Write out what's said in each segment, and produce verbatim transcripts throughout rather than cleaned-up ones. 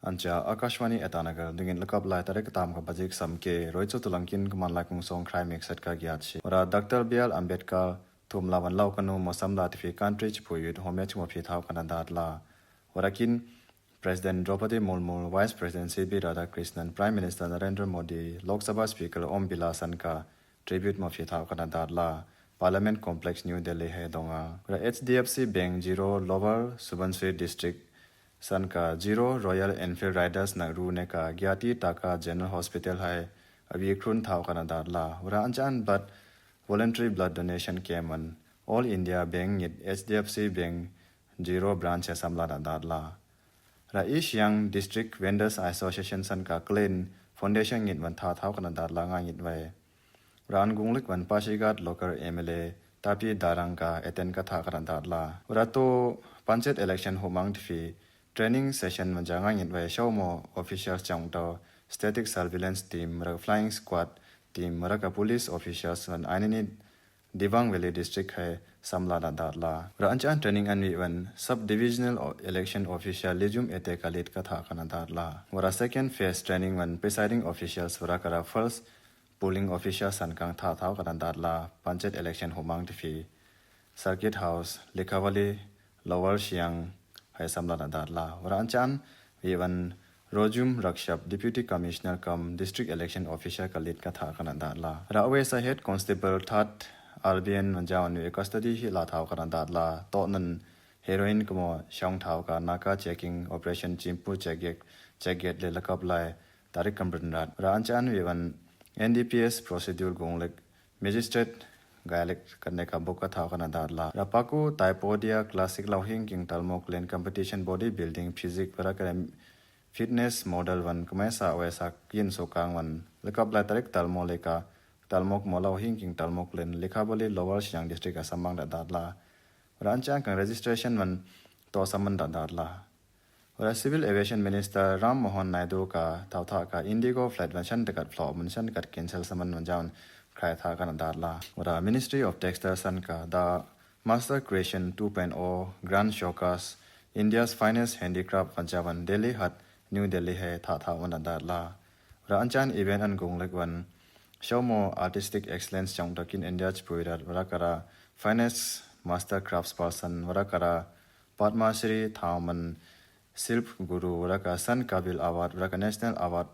Ancha Akashvani Itanagar, dungin lakap lai tarik tam ka bajik sam ke, roicho tulangkin kaman lai kungsong krai mik set ka giat shi. Ura Doctor B R Ambedkar thum lawan lau kanu mo samla tifi country chipu youth homage mo phi thau kana dat la. Ura kin President Draupadi Murmu, Vice President C P Radhakrishnan, Prime Minister Narendra Modi, Lok Sabha Speaker Om Birla san ka tribute mo phi thau kana dat la Parliament Complex, New Delhi hai donga. Ura H D F C Bank Ziro, Lower Subansiri District san ka Ziro Royal Enfield Riders nak ru ne ka Gyati Taka General Hospital hai avi krun thau kana dat la. Ura ancha an blood, voluntary blood donation camp an All India Bank ngit H D F C Bank Ziro branch hai samla na dat la. Ura East Siang District Vendors Association san ka Clean Foundation ngit van tha thau kana dat la nga ngit vai. Ura an gunglik van Pasighat local M L A Tapi Darang ka eten ka tha kana dat la. Ura to panchayat election humang tifi training session manja nga ngit vai shau mo officials chang to static surveillance team, ura flying squad team, ura ka police officials van ainini Dibang Valley District hai samla na dat la. Ura ancha an training an wi van Sub Divisional O-, Election Officer Lijum Ete ka lead ka tha kana dat la. Ura second phase training van presiding officials ura kara first polling officer san kang tha thau kana dat la. Panchayat election humang tifi Circuit House, Likhavali, Lower Siang hai samla na dat la. Ura ancha an wi van Rojum Rakshap, Deputy Commissioner cum District Election Officer ka lead ka tha kana dat la. Ura Awesa Head Constable Third Albion manja an wi custody hi la thau kana dat la. To nan heroin kamo shong thau ka naka checking operation chimpu check gate, check gate le lakap lai tarik kambrin rat. Ura ancha an wi van N D P S procedure gunglik Magistrate Gaelic kane ka book ka thau kana dat la. Ura Paku Taipodia Classic Lauhing King Talmok Len Competition Body Building Physique ura kara fitness model van kamaisa Awesa kin sokang van lakap lai tarik Talmok leka Talmok mo Lauhing King Talmok Len Likhavali Lower Siang District a samang da dat la. Ura ancha an kang registration van to saman da dat la. Ura Civil Aviation Minister Ram Mohan Naidu ka thau tha ka Indigo flight van shan dekat flop man shan dekat cancel saman man jaun krai tha kana dat la. Ura Ministry of Textiles san ka The Master Creation two point oh Grand Showcase India's Finest Handicraft van javan Delhi hat New Delhi hai tha tha man dat la. Ura ancha an event an gunglik van show mo artistic excellence jong dokin India chipuirat ura kara finest master crafts person ura kara Padma Shri thau man Silp Guru ura ka Sant Kavi Award ura ka National Award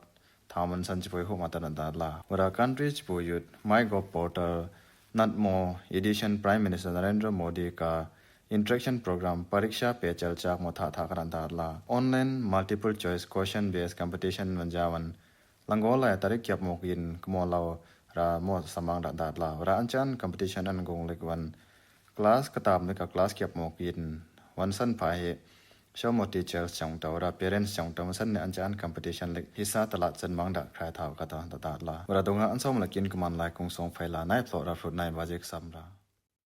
thau man san chipui hu matan dat la. Ura country chipu youth MyGov portal nat mo edition Prime Minister Narendra Modi ka interaction program Pariksha Pe Charcha mo tha tha kana dat la. Online multiple choice question based competition man javan langolai tarik kiap mok yin kamo lau ra mo samang da dat la. Ura ancha an competition an gunglik van class katam leka class kiap mok yin van san pha hi show mo teachers jong to ura parents jong to san ne ancha an competition lek hisa talat san mang da krai thau kata da dat la. Ura donga an som lakin kaman lai kungsong faila nai plo ra fruit nai bajik samra.